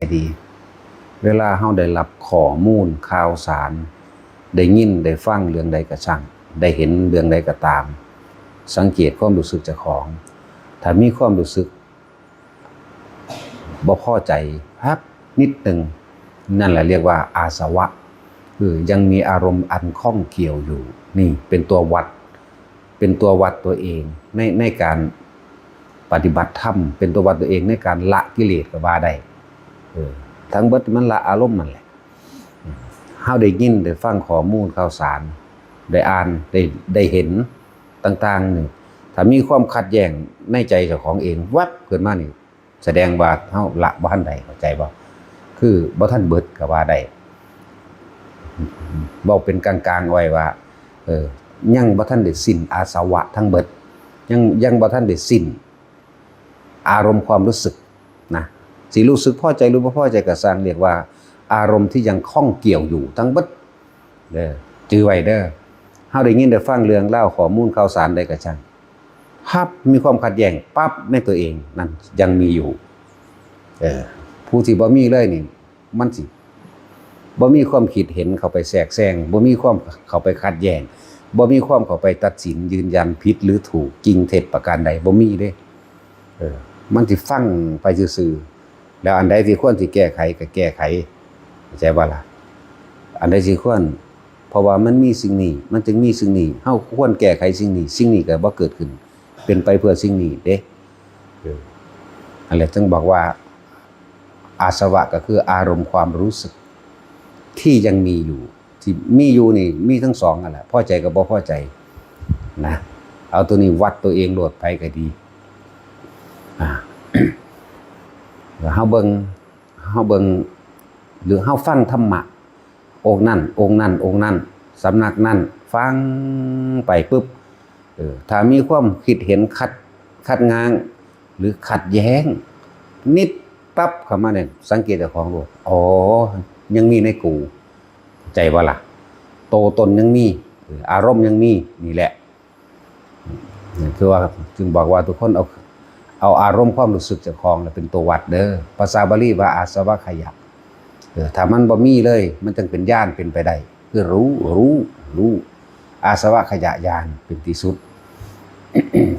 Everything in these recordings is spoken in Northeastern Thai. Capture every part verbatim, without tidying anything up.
ดี เวลาเฮาได้รับข้อมูลข่าวสาร ได้ยินได้ฟังเรื่องใดก็ช่าง ได้เห็นเรื่องใดก็ตาม สังเกตความรู้สึกเจ้าของ ถ้ามีความรู้สึกบ่พอใจแป๊บนิดหนึ่ง นั่นแหละเรียกว่าอาสวะ คือยังมีอารมณ์อันข้องเกี่ยวอยู่ นี่เป็นตัววัด เป็นตัววัดตัวเองในในการปฏิบัติธรรม เป็นตัววัดตัวเองในการละกิเลสก็ว่าได้ เออ ทั้งเบิดมันละอารมณ์มันแหละ เฮาได้ยินได้ฟังข้อมูลข่าวสาร ได้อ่านได้ได้เห็นต่างๆนี่ ถ้ามีความขัดแย้งในใจเจ้าของเองแวบขึ้นมานี่ แสดงว่าเฮาละบ่ทันได้ เข้าใจบ่ คือบ่ทันเบิดก็ว่าได้ เว้าเป็นกลางๆไว้ว่า เออ ยังบ่ทันได้สิ้นอาสวะทั้งเบิด ยังยังบ่ทันได้สิ้นอารมณ์ความรู้สึกนะ สิรู้สึกพอใจหรือบ่พอใจก็ซ่าง เรียกว่าอารมณ์ที่ยังข้องเกี่ยวอยู่ทั้งเบิด เด้อ จื่อไว้เด้อ เฮาได้ยินได้ฟังเรื่องราวข้อมูลข่าวสารใดก็ช่าง ปั๊บ มีความขัดแย้งปั๊บในตัวเอง นั่นยังมีอยู่ เออ ผู้ที่บ่มีเลยนี่ มันสิบ่มีความคิดเห็นเข้าไปแทรกแซง บ่มีความเข้าไปขัดแย้ง บ่มีความเข้าไปตัดสินยืนยันผิดหรือถูก จริงเท็จประการใด บ่มีเด้ เออ มันสิฟังไปซื่อๆ แล้วอันใดที่ควรสิแก้ไขก็แก้ไข เข้าใจบ่ล่ะ อันใดที่ควร เพราะว่ามันมีสิ่งนี้ มันจึงมีสิ่งนี้ เฮาควรแก้ไขสิ่งนี้ สิ่งนี้ก็บ่เกิดขึ้น เป็นไปเพื่อสิ่งนี้เด้ เออ นั่นแหละจึงบอกว่า อาสวะก็คืออารมณ์ความรู้สึก ที่ยังมีอยู่ ที่มีอยู่นี่มีทั้งสองนั่นแหละ พอใจกับบ่พอใจนะ เอาตัวนี้วัดตัวเองโลด ไผก็ดี อ่า แล้วเฮาเบิ่ง เฮาเบิ่ง หรือเฮาฟังธรรมะ องค์นั้น องค์นั้น องค์นั้น สำนักนั้น ฟังไปปุ๊บ เออ ถ้ามีความคิดเห็นขัด ขัดง้าง หรือขัดแย้ง นิดปั๊บเข้ามาเนี่ย สังเกตเจ้าของโลด อ๋อ ยังมีในกู ใจบ่ล่ะ โตตนยังมี เออ อารมณ์ยังมี นี่แหละ นี่คือว่าจึงบอกว่าทุกคนเอา เอาอารมณ์ความรู้สึกเจ้าของน่ะเป็นตัววัดเด้อ ภาษาบาลีว่าอาสวะขยะ เออ ถ้ามันบ่มีเลย มันจึงเป็นญาณเป็นไปได้ คือรู้ รู้ รู้ อาสวะขยะญาณเป็นที่สุด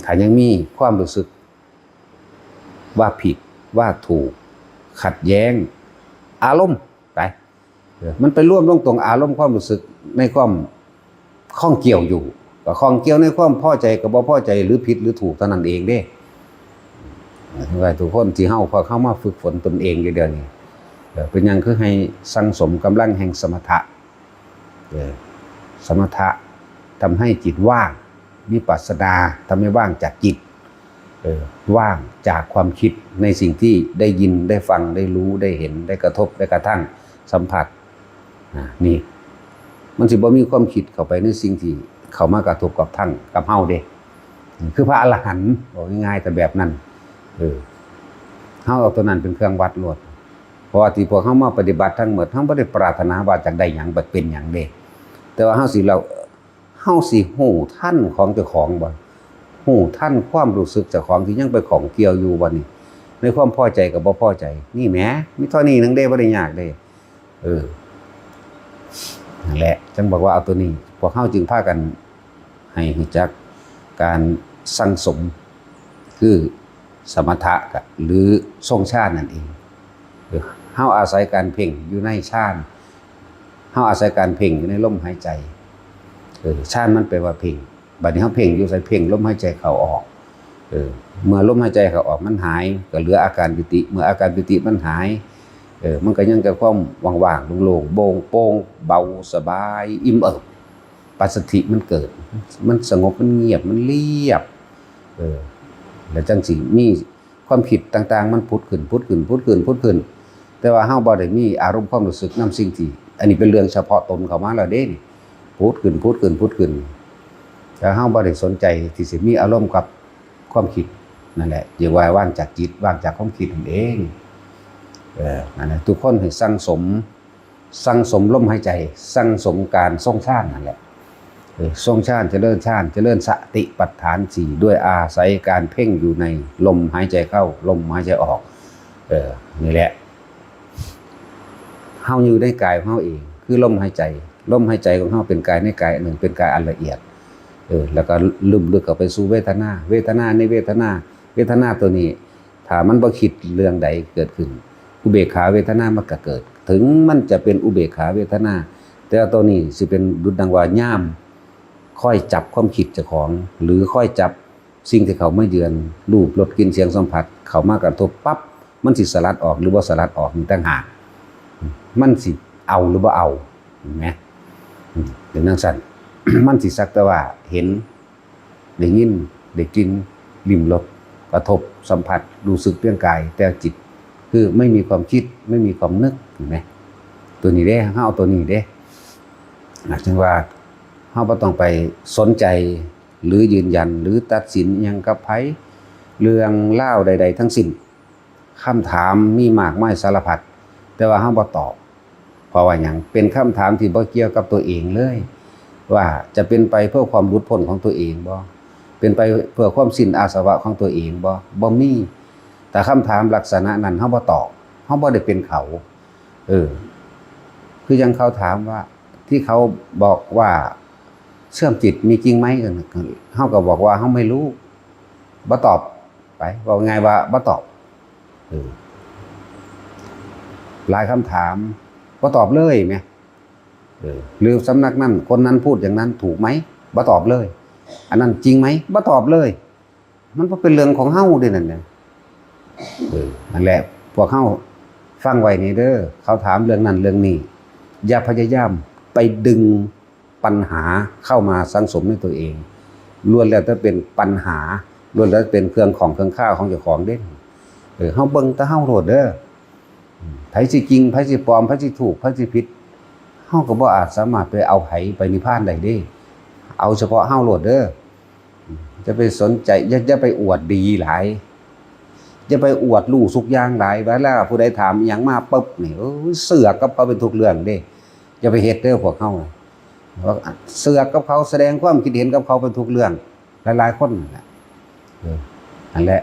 ถ้ายังมีความรู้สึกว่าผิด ว่าถูก ขัดแย้ง อารมณ์ ไป เออ มันไปรวมลงตรงอารมณ์ความรู้สึกในความข้องเกี่ยวอยู่ ก็ข้องเกี่ยวในความพอใจกับบ่พอใจ หรือผิดหรือถูกเท่านั้นเองเด้ ว่าทุกคนที่เฮา พอเข้ามาฝึกฝนตนเองอยู่เดี๋ยวนี้ เออ เป็นหยังคือให้สั่งสมกำลังแห่งสมถะ เออ สมถะทำให้จิตว่าง วิปัสสนาทำให้ว่างจากจิต เออ ว่างจากความคิดในสิ่งที่ได้ยิน ได้ฟัง ได้รู้ ได้เห็น ได้กระทบ ได้กระทั่ง สัมผัส นะ นี่ มันสิบ่มีความคิดเข้าไปในสิ่งที่เข้ามากระทบกับทั้งกับเฮาเด้ คือพระอรหันต์ บอกง่ายๆ แต่แบบนั้น เออ เฮาเอาตัวนั้นเป็นเครื่องวัดโลด เพราะว่าที่พวกเฮามาปฏิบัติทั้งหมด เฮาบ่ได้ปรารถนาว่าจะได้หยัง บัดเป็นหยังเด้ แต่ว่าเฮาสิ เรา เฮาสิฮู้ทันของเจ้าของบ่ ฮู้ทันความรู้สึกเจ้าของที่ยังไปข้องเกี่ยวอยู่บ่นี่ ในความพอใจกับบ่พอใจ นี่แหม มีเท่านี้หนึ่งเด้ บ่ได้ยากเด้ เออ นั่นแหละ จังบอกว่าเอาตัวนี้ พวกเฮาจึงพากันให้รู้จักการสั่งสม คือสมถะกะ หรือทรงฌานนั่นเอง เออ เฮาอาศัยการเพ่งอยู่ในฌาน เฮาอาศัยการเพ่งอยู่ในลมหายใจ เออ ฌานมันแปลว่าเพ่ง บัดนี้เฮาเพ่งอยู่ไส เพ่งลมหายใจเข้าออก เออ เมื่อลมหายใจเข้าออกมันหาย ก็เหลืออาการปีติ เมื่ออาการปีติมันหาย เออ มันก็ยังแต่ความว่างๆ โล่งๆ โปร่งโปร่ง เบาสบาย อิ่มเอิบ ปัสสัทธิมันเกิด มันสงบ มันเงียบ มันเรียบ เออ แล้วจังสิมีความคิดต่างๆ มันผุดขึ้น ผุดขึ้น ผุดขึ้น ผุดขึ้น แต่ว่าเฮาบ่ได้มีอารมณ์ความรู้สึกนำสิ่งที่ อันนี้เป็นเรื่องเฉพาะตนเข้ามาแล้วเด้นี่ ผุดขึ้น ผุดขึ้น ผุดขึ้น แต่เฮาบ่ได้สนใจที่สิมีอารมณ์กับความคิด นั่นแหละ เรียกว่าว่างจากจิต ว่างจากความคิดนั่นเอง เออ นั่นแหละ ทุกคนให้สั่งสม สั่งสมลมหายใจ สั่งสมการทรงฌานนั่นแหละ เออ ทรงฌาน เจริญฌาน เจริญสติปัฏฐานสี่ ด้วยอาศัยการเพ่งอยู่ในลมหายใจเข้า ลมหายใจออก เออ นี่แหละ เฮาอยู่ในกายของเฮาเอง คือลมหายใจ ลมหายใจของเฮาเป็นกายในกายอันหนึ่ง เป็นกายอันละเอียด เออ แล้วก็ลึกๆเข้าไปสู่เวทนา เวทนาในเวทนา เวทนาตัวนี้ ถ้ามันบ่คิดเรื่องใดเกิดขึ้น อุเบกขาเวทนามันก็เกิด ถึงมันจะเป็นอุเบกขาเวทนา แต่ว่าตัวนี้สิเป็นดุจดังว่ายาม คอยจับความคิดเจ้าของ หรือคอยจับสิ่งที่เข้ามาเยือน รูป รส กลิ่น เสียง สัมผัส เข้ามากระทบปั๊บ มันสิสลัดออกหรือบ่สลัดออกนี่ต่างหาก มันสิเอาหรือบ่เอา เห็นไหม อืม เป็นจั่งซั้น มันสิสักแต่ว่าเห็น ได้ยิน ได้กลิ่น ลิ้มรส กระทบ สัมผัส รู้สึกเพียงกาย แต่จิต คือไม่มีความคิด ไม่มีความนึก เห็นไหม ตัวนี้เด้ เฮาเอาตัวนี้เด้ หมายถึงว่า เฮาบ่ต้องไปสนใจ หรือยืนยัน หรือตัดสินอิหยังกับไผ เรื่องราวใดๆทั้งสิ้น คำถามมีมากมายสารพัด แต่ว่าเฮาบ่ตอบ เพราะว่าหยัง เป็นคำถามที่บ่เกี่ยวกับตัวเองเลย ว่าจะเป็นไปเพื่อความหลุดพ้นของตัวเองบ่ เป็นไปเพื่อความสิ้นอาสวะของตัวเองบ่ บ่มี แต่คำถามลักษณะนั้นเฮาบ่ตอบ เฮาบ่ได้เป็นเขา เออ คือยังเขาถามว่า ที่เขาบอกว่าเชื่อมจิตมีจริงไหม เฮาก็บอกว่าเฮาไม่รู้ บ่ตอบ ไป เว้าง่ายว่าบ่ตอบ เออ หลายคำถาม บ่ตอบเลยแหม เออ หรือสำนักนั้น คนนั้นพูดอย่างนั้นถูกไหม บ่ตอบเลย อันนั้นจริงไหม บ่ตอบเลย มันบ่เป็นเรื่องของเฮาเด้นั่นน่ะ เออ นั่นแหละ พวกเฮาฟังไว้นี่เด้อ เขาถามเรื่องนั้นเรื่องนี้ อย่าพยายามไปดึงปัญหาเข้ามาสังสมในตัวเอง ล้วนแล้วแต่เป็นปัญหา ล้วนแล้วเป็นเครื่องของเครื่องคาวของเจ้าของเด้ เออ เฮาเบิ่งแต่เฮาโลดเด้อ ไผสิจริง ไผสิปลอม ไผสิถูก ไผสิผิด เฮาก็บ่อาจสามารถไปเอาไผไปนิพพานได้เด้ เอาเฉพาะเฮาโลดเด้อ อย่าไปสนใจ อย่า อย่าไปอวดดีหลาย อย่าไปอวดรู้ทุกอย่างหลาย เวลาผู้ใดถามอิหยังมาปุ๊บนี่ เอ้ย เสือกกับเขาเป็นทุกเรื่องเด้ อย่าไปเฮ็ดเด้อพวกเฮา เสือกกับเขา แสดงความคิดเห็นกับเขาเป็นทุกเรื่อง หลายๆคนนั่นแหละ เออ นั่นแหละ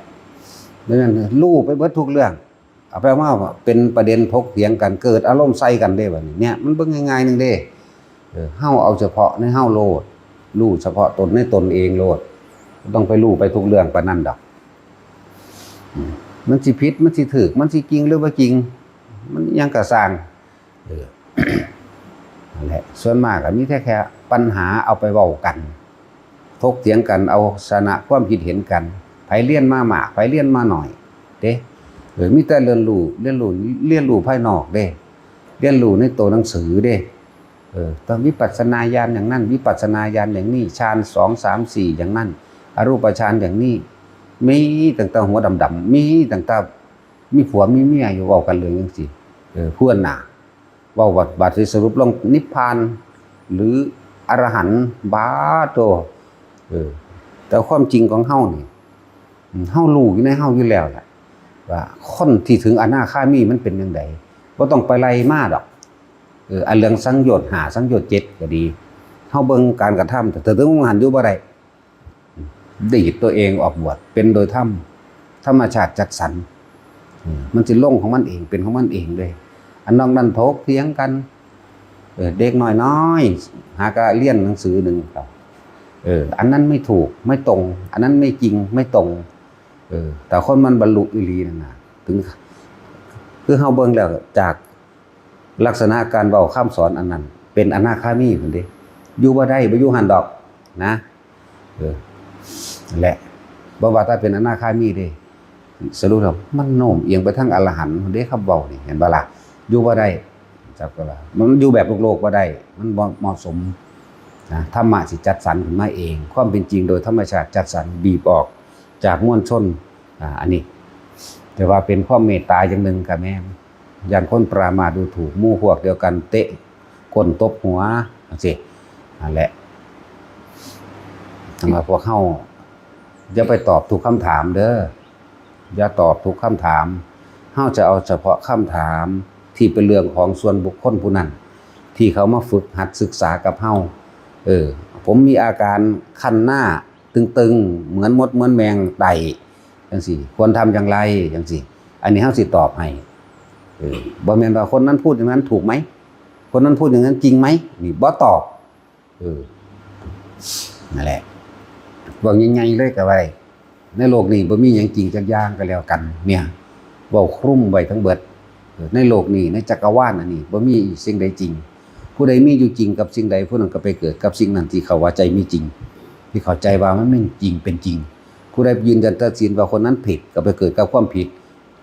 ดังนั้นรู้ไปเบิดทุกเรื่อง เอาไปเอามาเป็นประเด็นถกเถียงกัน เกิดอารมณ์ใส่กันเด้บัดนี้ เนี่ย มันเบิ่งง่ายๆหนึ่งเด้ เออ เฮาเอาเฉพาะในเฮาโลด รู้เฉพาะตนในตนเองโลด บ่ต้องไปรู้ไปทุกเรื่องปานนั้นดอก อืม มันสิผิด มันสิถูก มันสิจริงหรือบ่จริง มันหยังก็ซ่าง เออ นั่นแหละ ส่วนมากก็มีแต่แค่ปัญหาเอาไปเว้ากัน ถกเถียงกัน เอาชนะความคิดเห็นกัน ไผเรียนมามาก ไผเรียนมาน้อย เด้ เออ มีแต่เรียนรู้ เรียนรู้ เรียนรู้ภายนอกเด้ เรียนรู้ในตัวหนังสือเด้ เออ ต้องวิปัสสนาญาณอย่างนั้น วิปัสสนาญาณอย่างนี้ ฌานสอง สาม สี่ อย่างนั้น อรูปฌานอย่างนี้ มีตั้งแต่หัวดำๆ มีตั้งแต่มีผัวมีเมียอยู่ เว้ากันเรื่องจังซี่ เออ เพื่อนน่ะ เว้าบัด บัดสิสรุปลงนิพพาน หรืออรหันต์ บาดโต เออ แต่ความจริงของเฮานี่ อืม เฮารู้อยู่ในเฮาอยู่แล้วแหละ ว่าคนที่ถึงอนาคามีมันเป็นจั่งใด บ่ต้องไปไล่มาดอก เออ อันเรื่องสังโยชน์ห้า สังโยชน์เจ็ดก็ดี เฮาเบิ่งการกระทำ แต่ถึงองค์หันอยู่บ่ได้ ดีดตัวเองออกบวช เป็นโดยธรรม ธรรมชาติจัดสรร เออ มันสิลงของมันเอง เป็นของมันเองเลย อันนอกนั้นถกเถียงกัน เออ เด็กน้อยๆ หากะเรียนหนังสือหนึ่ง เออ อันนั้นไม่ถูก ไม่ตรง อันนั้นไม่จริง ไม่ตรง เออ แต่คนมันบรรลุอีหลีนั่นน่ะ ถึง คือเฮาเบิ่งแล้วจากลักษณะการเว้าคำสอนอันนั้น เป็นอนาคามีพุ้นเด้ อยู่บ่ได้ บ่อยู่หั่นดอก นะ เออ นั่นแหละ บ่ว่าแต่เป็นอนาคามีเด้ สรุปแล้วมันโน้มเอียงไปทางอรหันต์พุ้นเด้ คำเว้านี่ เห็นบ่ล่ะ อยู่บ่ได้ จักก็ล่ะ มันอยู่แบบโลกๆบ่ได้ มันบ่เหมาะสม นะ ธรรมะสิจัดสรรขึ้นมาเอง ความเป็นจริงโดยธรรมชาติจัดสรรบีบออกจากมวลชน อ่า อันนี้ แต่ว่าเป็นความเมตตาอย่างหนึ่งก็แม่น ย่านคนประมาทดูถูก หมู่พวกเดียวกันเตะก้นตบหัว จั่งซี้ นั่นแหละ แต่ว่าพวกเฮาอย่าไปตอบทุกคำถามเด้อ อย่าตอบทุกคำถาม เฮาจะเอาเฉพาะคำถามที่เป็นเรื่องของส่วนบุคคลผู้นั้น ที่เขามาฝึกหัดศึกษากับเฮา เออ ผมมีอาการคันหน้าตึงๆ เหมือนมดเหมือนแมงไต่ จั่งซี้ ควรทำอย่างไร จั่งซี้ อันนี้เฮาสิตอบให้ เออ บ่แม่นว่าคนนั้นพูดอย่างนั้นถูกไหม คนนั้นพูดอย่างนั้นจริงไหม นี่บ่ตอบ เออ นั่นแหละ เว้าใหญ่ๆเลยก็ว่าได้ ในโลกนี้บ่มีหยังจริงจักอย่างก็แล้วกัน เนี่ย เว้าคลุมไว้ทั้งเบิด เออ ในโลกนี้ ในจักรวาลอันนี้ บ่มีสิ่งใดจริง ผู้ใดมีอยู่จริงกับสิ่งใด ผู้นั้นก็ไปเกิดกับสิ่งนั้นที่เขาว่าใจมีจริง ที่เข้าใจว่ามันเป็นจริงเป็นจริง ผู้ใดยืนยันตัดสินว่าคนนั้นผิด ก็ไปเกิดกับความผิด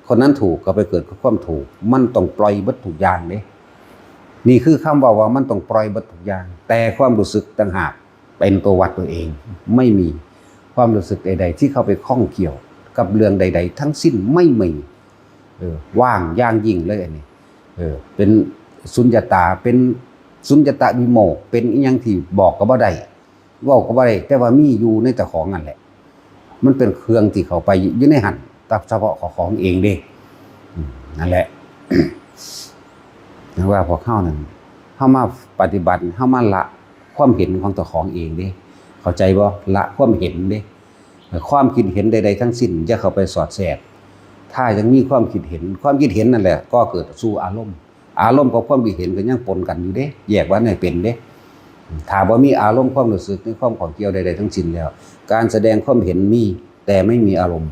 คนนั้นถูก ก็ไปเกิดกับความถูก มันต้องปล่อยเบิดทุกอย่างเด้ นี่คือคำเว้าว่ามันต้องปล่อยเบิดทุกอย่าง แต่ความรู้สึกต่างหากเป็นตัววัดตัวเอง ไม่มีความรู้สึกใดๆ ที่เข้าไปข้องเกี่ยวกับเรื่องใดๆ ทั้งสิ้น ไม่มี เออ ว่างอย่างยิ่งเลยอันนี้ เออ เป็นสุญญตา เป็นสุญญตาวิโมกข์ เป็นอิหยังที่บอกก็บ่ได้ เว้าก็บ่ได้ แต่ว่ามีอยู่ในเจ้าของนั่นแหละ มันเป็นเครื่องที่เข้าไปอยู่ในหั้น แต่เฉพาะของเองเด้ อืม นั่นแหละ แต่ว่าพวกเฮานั่น เฮามาปฏิบัติ เฮามาละความเห็นของเจ้าของเองเด้ เข้าใจบ่ ละความเห็นเด้ ความคิดเห็นใดๆ ทั้งสิ้น อย่าเข้าไปสอดแทรก ถ้ายังมีความคิดเห็น ความคิดเห็นนั่นแหละ ก็เกิดสู่อารมณ์ อารมณ์กับความคิดเห็นก็ยังปนกันอยู่เด้ แยกว่าให้เป็นเด้ ถ้าบ่มีอารมณ์ความรู้สึกในความข้องเกี่ยวใดๆ ทั้งสิ้นแล้ว การแสดงความเห็นมี แต่ไม่มีอารมณ์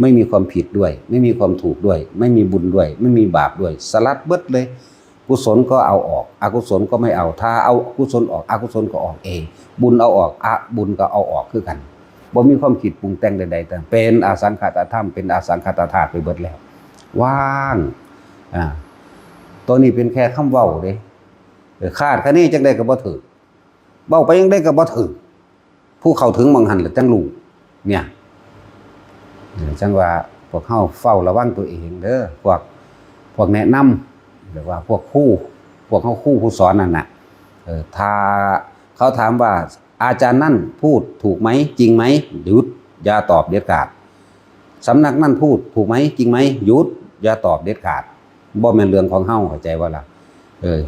ไม่มีความผิดด้วย ไม่มีความถูกด้วย ไม่มีบุญด้วย ไม่มีบาปด้วย สลัดเบิดเลย กุศลก็เอาออก อกุศลก็ไม่เอา ถ้าเอากุศลออก อกุศลก็ออกเอง บุญเอาออก อบุญก็เอาออกคือกัน บ่มีความคิดปรุงแต่งใดๆ แต่เป็นอสังขตธรรม เป็นอสังขตธาตุไปเบิดแล้ว ว่าง อ่า ตัวนี้เป็นแค่คำเว้าเด้ เออ คาดคะเนจั่งใดก็บ่ถืก เว้าไปจั่งใดก็บ่ถืก ผู้เข้าถึงหม่องหั้นล่ะจั่งรู้ เนี่ย เออ จั่งว่าพวกเฮาเฝ้าระวังตัวเองเด้อ พวก พวกแนะนำ หรือว่าพวกครู พวกเฮาครูผู้สอนนั่นน่ะ เออ ถ้าเขาถามว่า "อาจารย์นั่นพูดถูกไหม จริงไหม หยุด อย่าตอบเด็ดขาด สำนักนั่นพูดถูกไหม จริงไหม หยุด อย่าตอบเด็ดขาด" บ่แม่นเรื่องของเฮา เข้าใจบ่ล่ะ เออ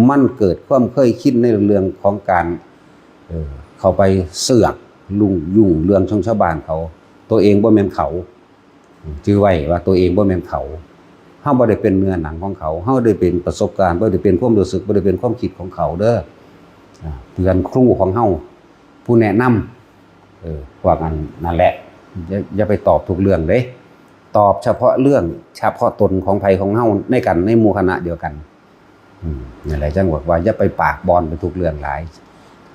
มันเกิดความเคยชินในเรื่องของการ เออ เข้าไปเสือกลุงยุ่งเรื่องของชาวบ้านเขา ตัวเองบ่แม่นเขา จื่อไว้ว่าตัวเองบ่แม่นเขา เฮาบ่ได้เป็นเนื้อหนังของเขา เฮาได้เป็นประสบการณ์ บ่ได้เป็นความรู้สึก บ่ได้เป็นความคิดของเขาเด้อ อ่า เตือนครูของเฮา ผู้แนะนำ เออ พวกนั้น นั่นแหละ อย่า อย่าไปตอบทุกเรื่องเด้ ตอบเฉพาะเรื่อง เฉพาะตนของไผของเฮาในกัน ในหมู่คณะเดียวกัน อืม นั่นแหละ จั่งบอกว่าอย่าไปปากบ่อนไปทุกเรื่องหลาย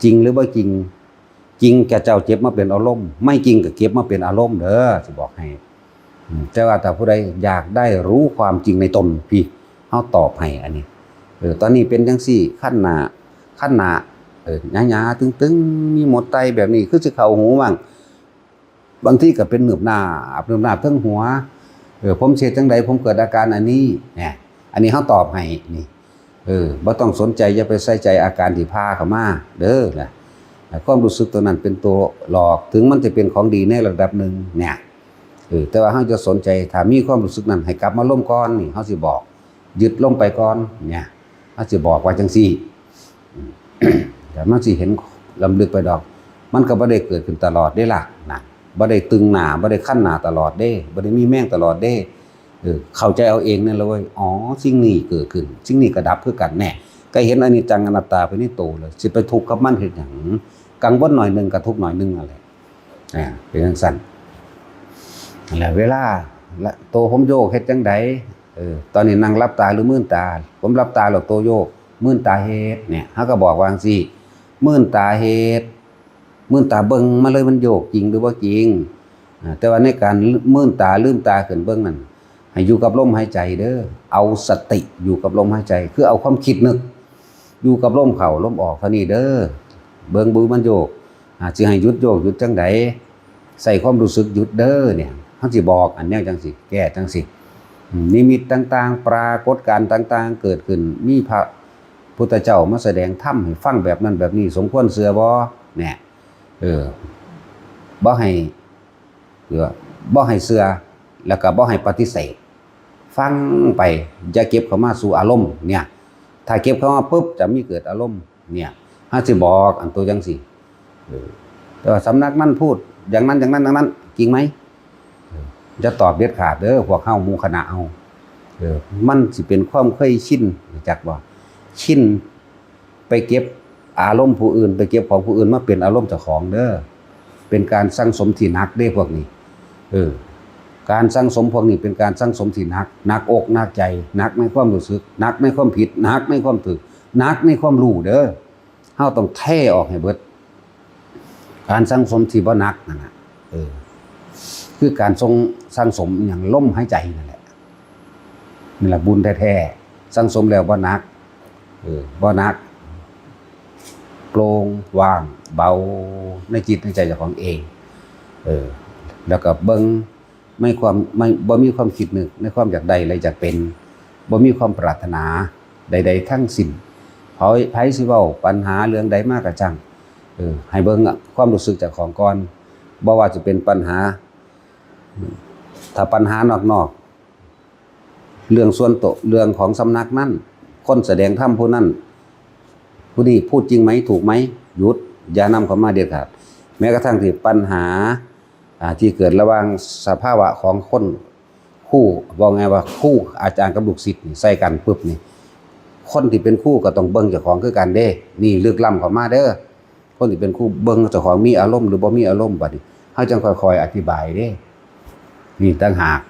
จริงหรือบ่จริง จริงก็เจ้าเก็บมาเป็นอารมณ์ ไม่จริงก็เก็บมาเป็นอารมณ์เด้อ สิบอกให้ อืม แต่ว่าถ้าผู้ใดอยากได้รู้ความจริงในตน พี่ เฮาตอบให้อันนี้ เออ ตอนนี้เป็นจั่งซี้ คันหน้า คันหน้า เออ หยาๆ ตึงๆ มีมดไต่แบบนี้ คือสิเข้าหูมั่ง บางทีก็เป็นหนึบหนาบ หนึบหนาบเทิงหัว เออ ผมสิเฮ็ดจั่งใด ผมเกิดอาการอันนี้ เนี่ย อันนี้เฮาตอบให้ นี่ เออ บ่ต้องสนใจ อย่าไปใส่ใจอาการที่พาเข้ามา เด้อ นะ ความรู้สึกตัวนั้นเป็นตัวหลอก ถึงมันจะเป็นของดีในระดับหนึ่ง เนี่ย เออ แต่ว่าเฮาจะสนใจ ถ้ามีความรู้สึกนั้น ให้กลับมาลมก่อน นี่ เฮาสิบอก หยุดลมไปก่อน เนี่ย เฮาสิบอกว่าจั่งซี้ อืม แต่มันสิเห็นล้ำลึกไปดอก มันก็บ่ได้เกิดขึ้นตลอดเด้ล่ะ นะ บ่ได้ตึงหน้า บ่ได้คันหน้าตลอดเด้ บ่ได้มีแมงตลอดเด้ เออ เข้าใจเอาเองนั่นแหละเว้ย อ๋อ สิ่งนี้เกิดขึ้น สิ่งนี้ก็ดับคือกัน แน่ ก็เห็นอนิจจังอนัตตาไปในโตเลย สิไปทุกข์กับมันเฮ็ดหยัง กังวลหน่อยหนึ่งก็ทุกข์หน่อยหนึ่งนั่นแหละ อ่า เป็นจั่งซั้น แล้วเวลา ละ โตผมโยกเฮ็ดจั่งใด เออ ตอนนี้นั่งหลับตาหรือมืนตา ผมหลับตาแล้วโตโยก มืนตาเฮ็ด เนี่ย เฮาก็บอกว่าจั่งซี้ มืนตาเฮ็ด มืนตาเบิ่งมาเลยมันโยกจริงหรือบ่จริง อ่า แต่ว่าในการมืนตาลืมตาขึ้นเบิ่งนั่น ให้อยู่กับลมหายใจเด้อ เอาสติอยู่กับลมหายใจ คือเอาความคิดนึก อยู่กับลมเข้าลมออกเท่านี้เด้อ เบิ่งดูมันโยก อ่า สิให้หยุดโยกหยุดจั่งใด ใส่ความรู้สึกหยุดเด้อเนี่ย เฮาสิบอกอันแนวจั่งซี้ แก้จั่งซี้ อืม นิมิตต่างๆ ปรากฏการณ์ต่างๆ เกิดขึ้น มีพระพุทธเจ้ามาแสดงธรรมให้ฟังแบบนั้นแบบนี้ สมควรเชื่อบ่ เนี่ย เออ บ่ให้ หรือว่าบ่ให้เชื่อ แล้วก็บ่ให้ปฏิเสธ ฟังไป อย่าเก็บเข้ามาสู่อารมณ์ เนี่ย ถ้าเก็บเข้ามาปุ๊บ จะมีเกิดอารมณ์ เนี่ย เฮาสิบอกอันตัวจั่งซี้ เออ แต่ว่าสำนักนั้นพูดอย่างนั้น อย่างนั้น อย่างนั้น จริงไหม เออ อย่าตอบเด็ดขาดเด้อ พวกเฮาหมู่คณะเฮา มันสิเป็นความเคยชิน รู้จักบ่ ชิน ไปเก็บอารมณ์ผู้อื่น ไปเก็บของผู้อื่นมาเป็นอารมณ์เจ้าของเด้อ เป็นการสั่งสมที่หนักเด้พวกนี้ เออ การสั่งสมพวกนี้เป็นการสั่งสมที่หนัก หนักอกหนักใจ หนักในความรู้สึก หนักในความผิด หนักในความถูก หนักในความรู้เด้อ เฮาต้องเทออกให้เบิด การสั่งสมที่บ่หนักนั่นน่ะ เออ คือการส่งสั่งสมอหย่างลมหายใจนั่นแหละ นี่แหละบุญแท้ๆ สั่งสมแล้วบ่หนัก เออ บ่หนัก โปร่งว่างเบาในจิตในใจเจ้าของเอง เออ แล้วก็เบิ่ง ไม่ความ ไม่ บ่มีความคิดนึกในความอยากได้และอยากเป็น บ่มีความปรารถนาใดๆทั้งสิ้น ไผ ไผสิเว้าปัญหาเรื่องใดมากระจัง เออ ให้เบิ่งความรู้สึกเจ้าของก่อน บ่ว่าจะเป็นปัญหา ถ้าปัญหานอกๆ เรื่องส่วนตัว เรื่องของสำนักนั้น คนแสดงธรรมผู้นั้น ผู้นี้พูดจริงไหม ถูกไหม หยุด อย่านำเข้ามาเด็ดขาด แม้กระทั่งที่ปัญหา อ่า ที่เกิดระหว่างสภาวะของคนครู บอกไงว่าครูอาจารย์กับลูกศิษย์นี่ใส่กันปุ๊บนี่ คนที่เป็นครูก็ต้องเบิ่งเจ้าของคือกันเด้ นี่ลึกล้ำเข้ามาเด้อ คนที่เป็นครูเบิ่งเจ้าของมีอารมณ์หรือบ่มีอารมณ์ บัดนี้เฮาจังค่อยๆอธิบายเด้ นี่ต่างหาก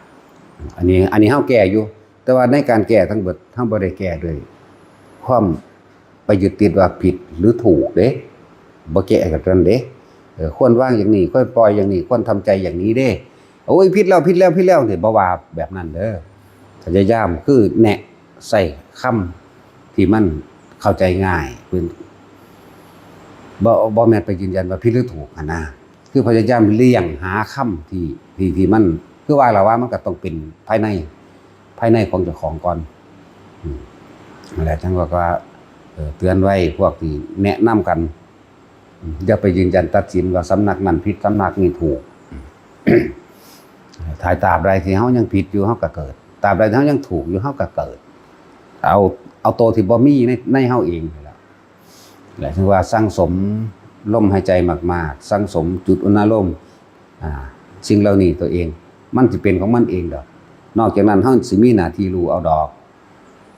อันนี้ อันนี้เฮาแก้อยู่ แต่ว่าในการแก้ทั้งเบิดเฮาบ่ได้แก้ด้วยความไปยึดติดว่าผิดหรือถูกเด้ บ่แก้กับนั้นเด้ เออ ควรวางอย่างนี้ ควรปล่อยอย่างนี้ ควรทำใจอย่างนี้เด้ โอ้ย ผิดแล้ว ผิดแล้ว ผิดแล้วนี่ บ่ว่าแบบนั้นเด้อ พยายามคือแนะใส่คำที่มันเข้าใจง่าย เพิ่น บ่ บ่แม่นไปยืนยันว่าผิดหรือถูกหั้นนะ คือพยายามเลี่ยงหาคำที่ ที่ ที่มัน คือว่าละว่ามันก็ต้องเป็นภายใน ภายในของเจ้าของก่อน อืม นั่นแหละ จังว่าก็ เอ่อ เตือนไว้พวกที่แนะนำกัน อืม อย่าไปยืนยันตัดสินว่าสำนักนั้นผิด สำนักนี้ถูก อืม ถ้าตราบใดที่เฮายังผิดอยู่ เฮาก็เกิด ตราบใดที่เฮายังถูกอยู่ เฮาก็เกิด เอา เอาตัวที่บ่มีใน ในเฮาเองนี่แหละ และถึงว่าสั่งสมลมหายใจมากๆ สั่งสมจุดอุณาโลม อ่า สิ่งเหล่านี้ตัวเอง มันสิเป็นของมันเองดอก นอกจากนั้นเฮาสิมีหน้าที่รู้เอาดอก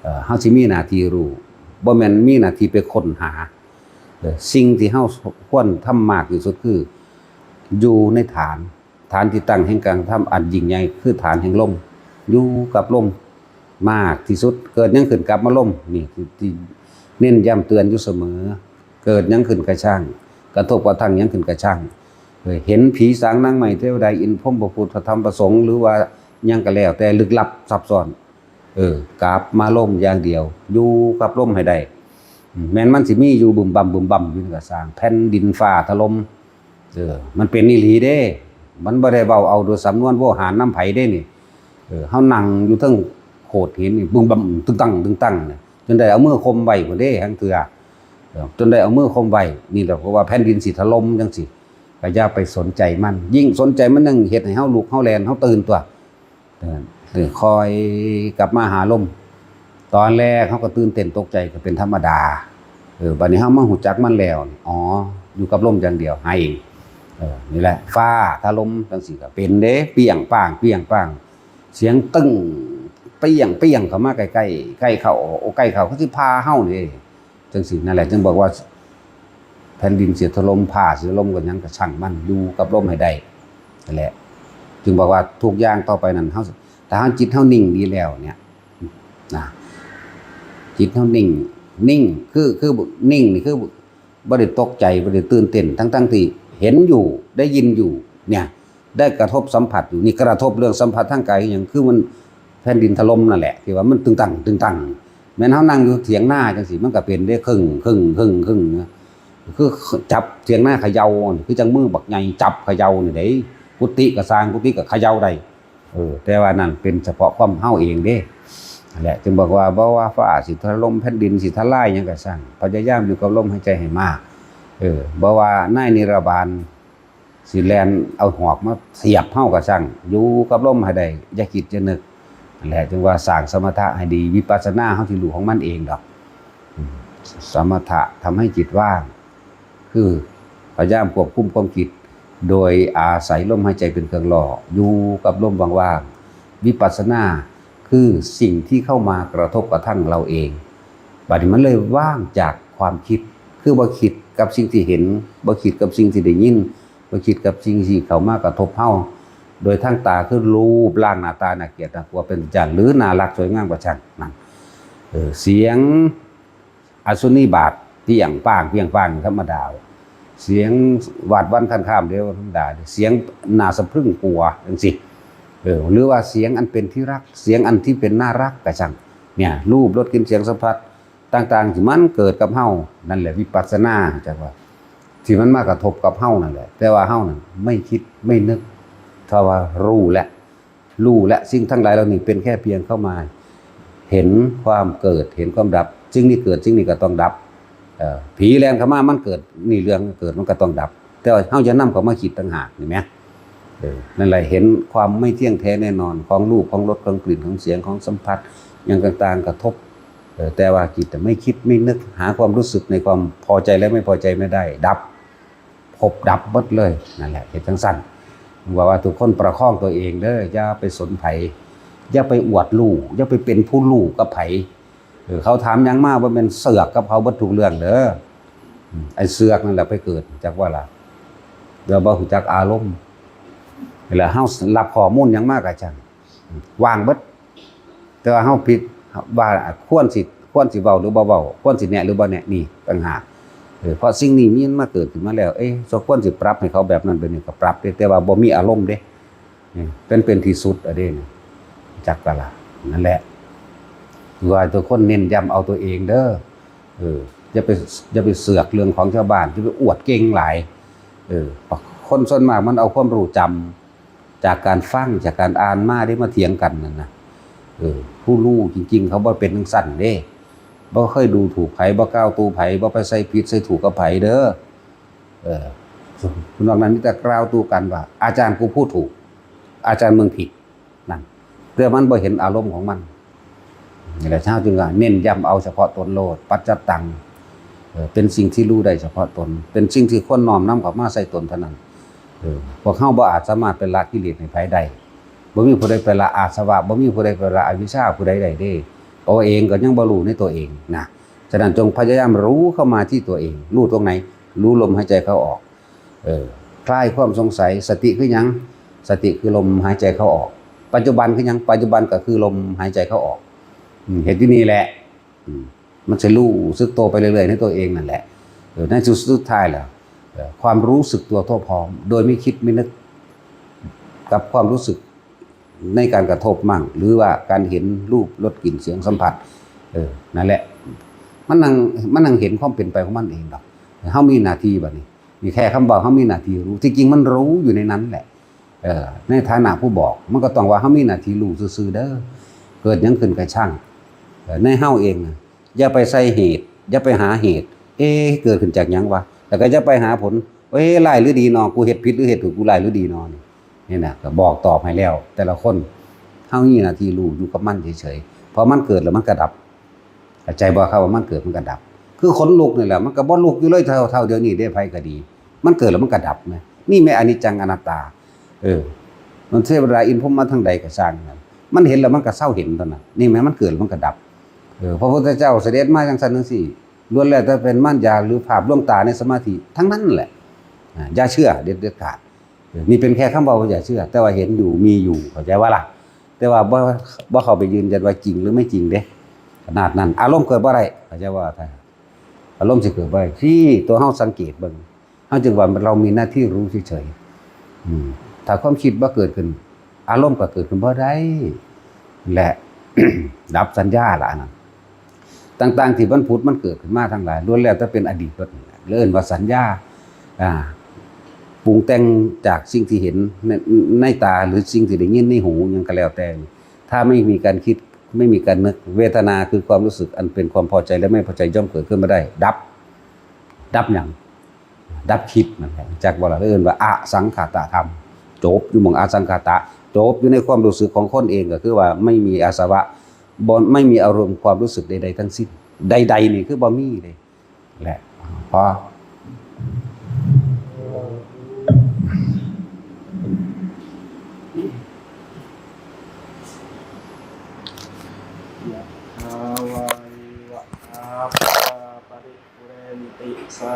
เอ่อ เฮาสิมีหน้าที่รู้ บ่แม่นมีหน้าที่ไปค้นหา เอ่อ สิ่งที่เฮาควรทำมากที่สุดคือ อยู่ในฐาน ฐานที่ตั้งแห่งการกระทำอันยิ่งใหญ่ คือฐานแห่งลม อยู่กับลมมากที่สุด เกิดหยังขึ้นกลับมาลม นี่ที่ ที่เน้นย้ำเตือนอยู่เสมอ เกิดหยังขึ้นกะช่าง กระทบกระทั่งหยังขึ้นกะช่าง เอ่อ เห็นผีสางนางไม้เทวดาอินทร์พรหมพระพุทธพระธรรมพระสงฆ์ หรือว่าหยังก็แล้วแต่ลึกลับซับซ้อน เออ กลับมาลมอย่างเดียว อยู่กับลมให้ได้ อืม แม่นมันสิมีอยู่บึมบั่มบึมบั่มอยู่นี่ก็ซ่าง แผ่นดินฟ้าถล่ม เออ มันเป็นอีหลีเด้ มันบ่ได้เว้าเอาโดยสำนวนโวหารนำไผเด้นี่ เออ เฮานั่งอยู่เทิงโขดหินนี่ บึมบั่มตึงตังตึงตังเนี่ย จนได้เอามือข่มไว้พุ้นเด้ หั้นเทื่อ เออ จนได้เอามือข่มไว้ นี่แหละ เพราะว่าแผ่นดินสิถล่มจังซี้ ก็อย่าไปสนใจมัน ยิ่งสนใจมันยังเฮ็ดให้เฮาลุก เฮาแล่น เฮาตื่นตั๊ว เออ เออ ค่อยกลับมาหาลม ตอนแรกเฮาก็ตื่นเต้นตกใจก็เป็นธรรมดา เออ บัดนี้เฮามารู้จักมันแล้ว อ๋อ อยู่กับลมอย่างเดียว ให้ เออ นี่แหละ ฟ้าถล่มจังซี้ก็เป็นเด้ เปี้ยงป้าง เปี้ยงป้าง เสียงตึ้ง เปี้ยง เปี้ยงเข้ามาใกล้ๆ ใกล้เข้า โอ้ ใกล้เข้า คือสิผ่าเฮานี่ จังซี้ นั่นแหละ จึงบอกว่า แผ่นดินสิถล่ม ฟ้าสิถล่ม ก็หยังก็ช่างมัน อยู่กับลมให้ได้ นั่นแหละ จึงบอกว่าทุกอย่างต่อไปนั้น เฮา ถ้าเฮาจิตเฮานิ่งดีแล้วเนี่ย นะ จิตเฮานิ่ง นิ่ง คือ คือ นิ่งนี่คือ บ่ได้ตกใจ บ่ได้ตื่นเต้น ทั้งๆที่เห็นอยู่ ได้ยินอยู่ เนี่ย ได้กระทบสัมผัสอยู่ นี่กระทบเรื่องสัมผัสทางกายคือหยัง คือมันแผ่นดินถล่มนั่นแหละ ที่ว่ามันตึงตัง ตึงตัง แม่นเฮานั่งอยู่เถียงนาจังซี้ มันก็เป็นเด้ ครึ่ง ครึ่ง ครึ่ง ครึ่ง นะ คือจับเถียงนาเขย่านี่ คือจั่งมือบักใหญ่จับเขย่านี่เด้ กุฏิก็ซ่าง กุฏิก็เขย่าได้ เออ แต่ว่านั่นเป็นเฉพาะความเฮาเองเด้ นั่นแหละ จึงบอกว่า บ่ว่าฟ้าสิถล่ม แผ่นดินสิทลายหยังก็ซ่าง พยายามอยู่กับลมหายใจให้มาก เออ บ่ว่านายนิรบาลสิแล่นเอาหอกมาเสียบเฮาก็ซ่าง อยู่กับลมให้ได้ อย่าคิดอย่านึก นั่นแหละ จึงว่าสร้างสมถะให้ดี วิปัสสนาเฮาสิรู้ของมันเองดอก อืม สมถะทำให้จิตว่าง คือพยายามควบคุมความคิด โดยอาศัยลมหายใจเป็นเครื่องหล่อ อยู่กับลมว่างๆ วิปัสสนา คือสิ่งที่เข้ามากระทบกระทั่งเราเอง บัดนี้มันเลยว่างจากความคิด คือบ่คิดกับสิ่งที่เห็น บ่คิดกับสิ่งที่ได้ยิน บ่คิดกับสิ่งที่เข้ามากระทบเฮา โดยทางตาคือรูปร่างหน้าตาน่าเกลียดน่ากลัวเป็นต้น หรือน่ารักสวยงามกระช่างนั่น เออ เสียง อสุนีบาทเพียงป้างเพียงป้างธรรมดา เสียงหวาดหวั่นคลานคลามเดียวธรรมดา เสียงน่าสะพรึงกลัวจังซี่ เออ หรือว่าเสียงอันเป็นที่รัก เสียงอันที่เป็นน่ารักกระช่าง เนี่ย รูป รส กลิ่น เสียง สัมผัสต่างๆ ที่มันเกิดกับเฮา นั่นแหละวิปัสสนา จักว่า ที่มันมากระทบกับเฮานั่นแหละ แต่ว่าเฮานั่นไม่คิดไม่นึก ถ้าว่ารู้แล้ว รู้และสิ่งทั้งหลายเหล่านี้เป็นแค่เพียงเข้ามา เห็นความเกิด เห็นความดับ สิ่งนี้เกิด สิ่งนี้ก็ต้องดับ เอ่อ ผีแล่นเข้ามา มันเกิด นี่เรื่องเกิด มันก็ต้องดับ แต่ว่าเฮาจะนำเข้ามาคิดต่างหาก นี่แหม เออ นั่นแหละ เห็นความไม่เที่ยงแท้แน่นอนของรูป ของรส ของกลิ่น ของเสียง ของสัมผัส อย่างต่างๆ กระทบ เออ แต่ว่าจิตไม่คิดไม่นึก หาความรู้สึกในความพอใจและไม่พอใจไม่ได้ ดับ พบดับหมดเลย นั่นแหละ เฮ็ดจั่งซั้น ว่า ว่าทุกคนประคองตัวเองเด้อ อย่าไปสนไผ อย่าไปอวดรู้ อย่าไปเป็นผู้รู้กับไผ เออ เขาถามหยังมา บ่แม่นเสือกกับเขาเบิดทุกเรื่องเด้อ อืม ไอ้เสือกนั่นแหละไปเกิด จักว่าล่ะ เดี๋ยวบ่รู้จักอารมณ์ นี่แหละ เฮารับข้อมูลหยังมาก็ช่าง อืม วางเบิด แต่ว่าเฮาผิด ว่าควรสิ ควรสิเว้าหรือบ่เว้า ควรสิแนะหรือบ่แนะ นี่ต่างหาก เออ เพราะสิ่งนี้มันมาเกิดขึ้นมาแล้ว เอ๊ะ สมควรสิปรับให้เขาแบบนั้นแบบนี้ก็ปรับเด้ แต่ว่าบ่มีอารมณ์เด้ นี่เป็น เป็นที่สุดอะเด้ จักกะละ นั่นแหละ ว่าทุกคนเน้นย้ำเอาตัวเองเด้อ เออ อย่าไป อย่าไปเสือกเรื่องของชาวบ้าน อย่าไปอวดเก่งหลาย เออ คนส่วนมากมันเอาความรู้จำจากการฟัง จากการอ่านมาได้มาเถียงกันนั่นนะ เออ ผู้รู้จริงๆ เขาบ่เป็นจั่งซั้นเด้ บ่เคยดูถูกไผ บ่กล่าวตู่ไผ บ่ไปใส่ผิดใส่ถูกกับไผเด้อ เออ นอกนั้นมีแต่กล่าวตู่กันว่า อาจารย์กูพูดถูก อาจารย์มึงผิด นั่น แต่มันบ่เห็นอารมณ์ของมัน นี่แหละ เฮาจึงว่าเน้นย้ำเอาเฉพาะตนโลด ปัจจัตตัง เออ เป็นสิ่งที่รู้ได้เฉพาะตน เป็นสิ่งที่ควรน้อมนำเข้ามาใส่ตนเท่านั้น เออ พวกเฮาบ่อาจสามารถไปละกิเลสให้ไผได้ บ่มีผู้ใดไปละอาสวะ บ่มีผู้ใดไปละอวิชชาผู้ใดได้เด้ ตัวเองก็ยังบ่รู้ในตัวเองนะ ฉะนั้นจงพยายามรู้เข้ามาที่ตัวเอง รู้ตรงไหน รู้ลมหายใจเข้าออก เออ คลายความสงสัย สติคือหยัง สติคือลมหายใจเข้าออก ปัจจุบันคือหยัง ปัจจุบันก็คือลมหายใจเข้าออก อืม เฮ็ดอยู่นี่แหละ อืม มันสิรู้สึกตัวไปเรื่อยๆ ในตัวเองนั่นแหละ เออ ในสุด สุดท้ายแล้ว เอ่อ ความรู้สึกตัวทั่วพร้อม โดยไม่คิดไม่นึก กับความรู้สึกในการกระทบมั่ง หรือว่าการเห็นรูป รส กลิ่น เสียง สัมผัส เออ นั่นแหละ มันนั่ง มันนั่งเห็นความเป็นไปของมันเองดอก เฮามีหน้าที่บัดนี้ นี่แค่คำเว้า เฮามีหน้าที่รู้ ที่จริงมันรู้อยู่ในนั้นแหละ เออ ในฐานะผู้บอก มันก็ต้องว่าเฮามีหน้าที่รู้ซื่อๆ เด้อ เกิดหยังขึ้นก็ช่าง เออ ในเฮาเองน่ะ อย่าไปใส่เหตุ อย่าไปหาเหตุ เอ๊ะ เกิดขึ้นจากหยังวะ แล้วก็อย่าไปหาผล เอ๊ะ ร้ายหรือดีนอ กูเฮ็ดผิดหรือเฮ็ดถูก กูร้ายหรือดีนอ นี่ นี่นะ ก็บอกตอบให้แล้ว แต่ละคน เฮามีหน้าที่รู้อยู่กับมันเฉยๆ พอมันเกิดแล้วมันก็ดับ เข้าใจบ่ครับ ว่ามันเกิดมันก็ดับ คือขนลุกนี่แหละ มันก็บ่ลุกอยู่เลย เท่า เท่าเดี๋ยวนี้เด้ ไผก็ดี มันเกิดแล้วมันก็ดับนะ นี่แม่นอนิจจังอนัตตา เออ มันเทวดาอินพรหมมาทางใดก็ช่างมัน มันเห็นแล้วมันก็เซาเห็นเท่านั้น นี่แม่นมันเกิดแล้วมันก็ดับ เออ พระพุทธเจ้าเสด็จมาจั่งซั้นจั่งซี้ ล้วนแล้วแต่เป็นมารยาหรือภาพลวงตาในสมาธิทั้งนั้นแหละ อ่า อย่าเชื่อเด็ด เด็ดขาด เออ นี่เป็นแค่คำเว้า อย่าเชื่อ แต่ว่าเห็นอยู่ มีอยู่ เข้าใจบ่ล่ะ แต่ว่าบ่ บ่เข้าไปยืนยันว่าจริงหรือไม่จริงเด้ ขนาดนั้น อารมณ์เกิดบ่ได้ เข้าใจบ่ ถ้าอารมณ์สิเกิดบ่ได้ ที่ตัวเฮาสังเกตเบิ่ง เฮาจึงว่าเรามีหน้าที่รู้เฉยๆ อืม ถ้าความคิดบ่เกิดขึ้น อารมณ์ก็เกิดขึ้นบ่ได้ และ ดับสัญญาละอันนั้น ต่างๆ ที่มันผุดมันเกิดขึ้นมาทั้งหลาย ล้วนแล้วแต่เป็นอดีตเบิดนั่นแหละ เอิ้นว่าสัญญา อ่า ปรุงแต่งจากสิ่งที่เห็นใน ในตา หรือสิ่งที่ได้ยินในหู หยังก็แล้วแต่ ถ้าไม่มีการคิด ไม่มีการนึก เวทนาคือความรู้สึกอันเป็นความพอใจและไม่พอใจย่อมเกิดขึ้นมาได้ ดับ ดับหยัง ดับคิดนั่นแหละ จักบ่ล่ะ เอิ้นว่าอสังขตธรรม จบอยู่หม่องอสังขตะ จบอยู่ในความรู้สึกของคนเอง ก็คือว่าไม่มีอาสวะ บ่ ไม่มีอารมณ์ความรู้สึกใดๆ ทั้งสิ้น ใดๆ นี่คือบ่มีเลยแหละ พอ ติสา